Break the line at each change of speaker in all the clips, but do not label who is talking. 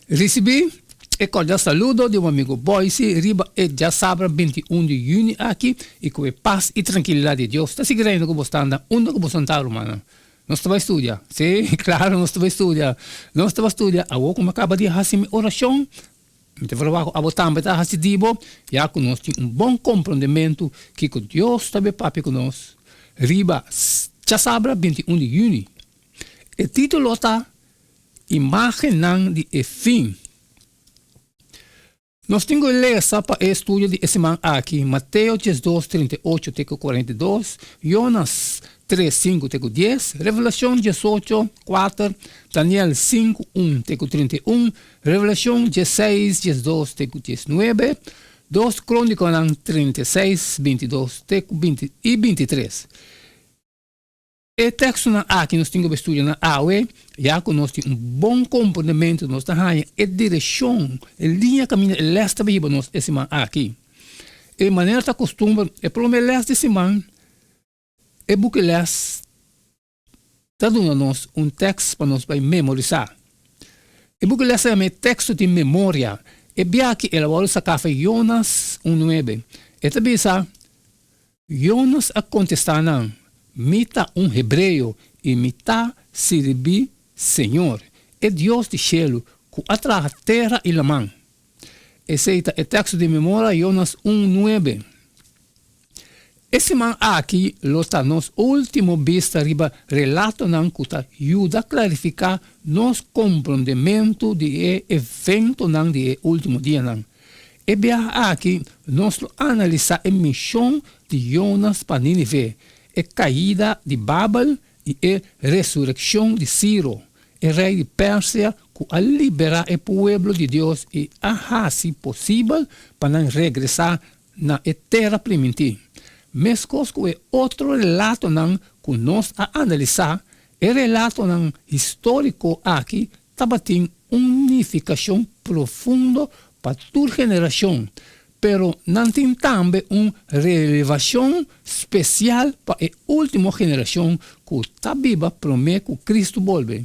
Risibí e kordial saludo di bo amigo Boyce riba e djasabra 21 di yüni aki i ku e pas i trankilidat di Dios ta sigui reina ku bo standa unda ku bo santá rumannan. Nos ta bai studia. Sí, klaro nos ta bai studia. Nos ta bai studia awor ku mi a kaba di hasi mi orashon. Mi ta verwagt ku abo tambe ta hasi di bo, ya ku nos tin un bon komprondementu kiko Dios ta bai papia ku nos riba djasabra 21 di yüni. E título ta Imágennan di e fin. Nos tin ku lesa pa e estudio di e siman aki Mateo 12, 38 te ku 42, Jonas 3, 5 te ku 10, Revelashon 18, 4, Daniel 5, 1 te ku 31, Revelashon 16, 12 te ku 19, 2 Krónikonan 36, 22 te ku 20 i 23. E tekstonan aki nos tin ku studia nan awe, ya ku nos tin un bon komprondementu, nos ta haña e direkshon, e liña kaminda e lès ta biba nos e siman aki. E manera ta kustumber, e promé lès di siman, e buki lès ta duna nos un tèks pa nos bai memorisá. E buki lès ta yama e teksto di memoria. E biaha aki el a wòrdu saká for Jonas un nuebe. E ta bisa, Jonas a kontestá nan, Mi ta un hebreo i mi ta sirbi Señor, e Dios di shelu, ku a traha tera i laman. Esei ta e teksto di memoria Jonas un nuebe. E siman aki lo ta nos último bista riba relatonan ku ta yuda klarifiká nos komprondementu di e eventonan di e último dianan. E biaha aki nos lo analisá e mishon di Jonas pa Nínive, e kaida di Babel i e resurekshon di Siro, e rei di Persia ku a liberá e pueblo di Dios i a hasi posibel pa nan regresá na e Tera Primintí. Meskos ku e otro relatonan ku nos a analisá, e relatonan históriko aki tabatin un nifikashon profundo pa tur generashon, pero nan tin tambe un relevashon spesial pa e último generashon ku ta biba promé ku Kristu bolbe.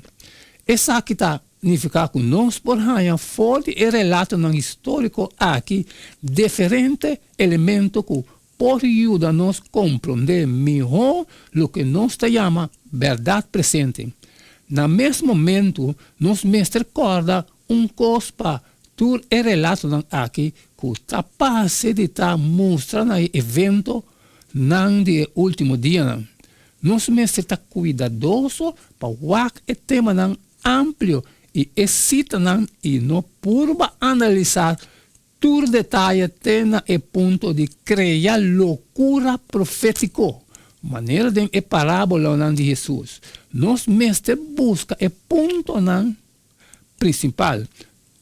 Esaki ta nifiká ku nos por haña for di e relatonan históriko aki diferente elemento ku por yuda nos komprondé mihó loke nos ta yama bèrdat presente. Na mes momentu, nos mester kòrda un kos pa tur e relatonan aki ku ta parse di ta mustra na e eventonan di e último dianan. Nos mester ta kuidadoso pa wak e temanan amplio i e sitanan i no purba analisá Tur detaye te na e punto di krea lokura profétiko, manera den e parábolanan di Hesus. Nos mester buska e puntonan prinsipal.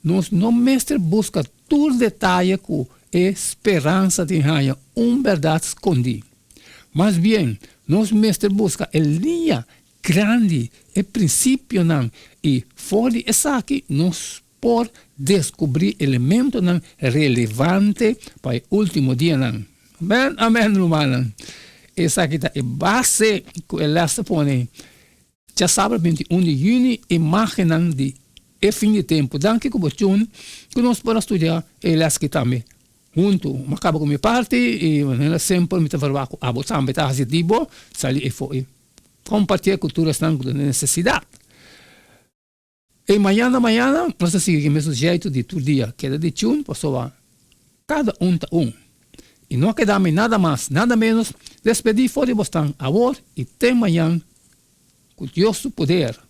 Nos no mester buska tur detaye ku e speransa di haña un bèrdat skondí. Mas bien, nos mester buska e liña grandi, e prinsipionan, i for di esaki nos por deskubrí elementonan relevante pa e último dianan. Amèn, amèn, rumannan. Esaki ta e base ku e lès ta pone. Djasabra 21 di yüni, imágennan di e fin di tempu. Danki ku bo tune ku nos por a studia e lès aki tambe huntu. Mi a kaba ku mi parti i manera semper mi ta verwagt ku abo tambe ta hasi di bo sali efo i kompartié ku tur esnan ku ta den nesesidat. E mañana mañana nos ta sigui e mesun jeitu di tur dia, keda di tune pasobra kada un ta un. I no a keda mi nada mas nada menos despedí for di bosnan awor i te mañan ku Dios su poder.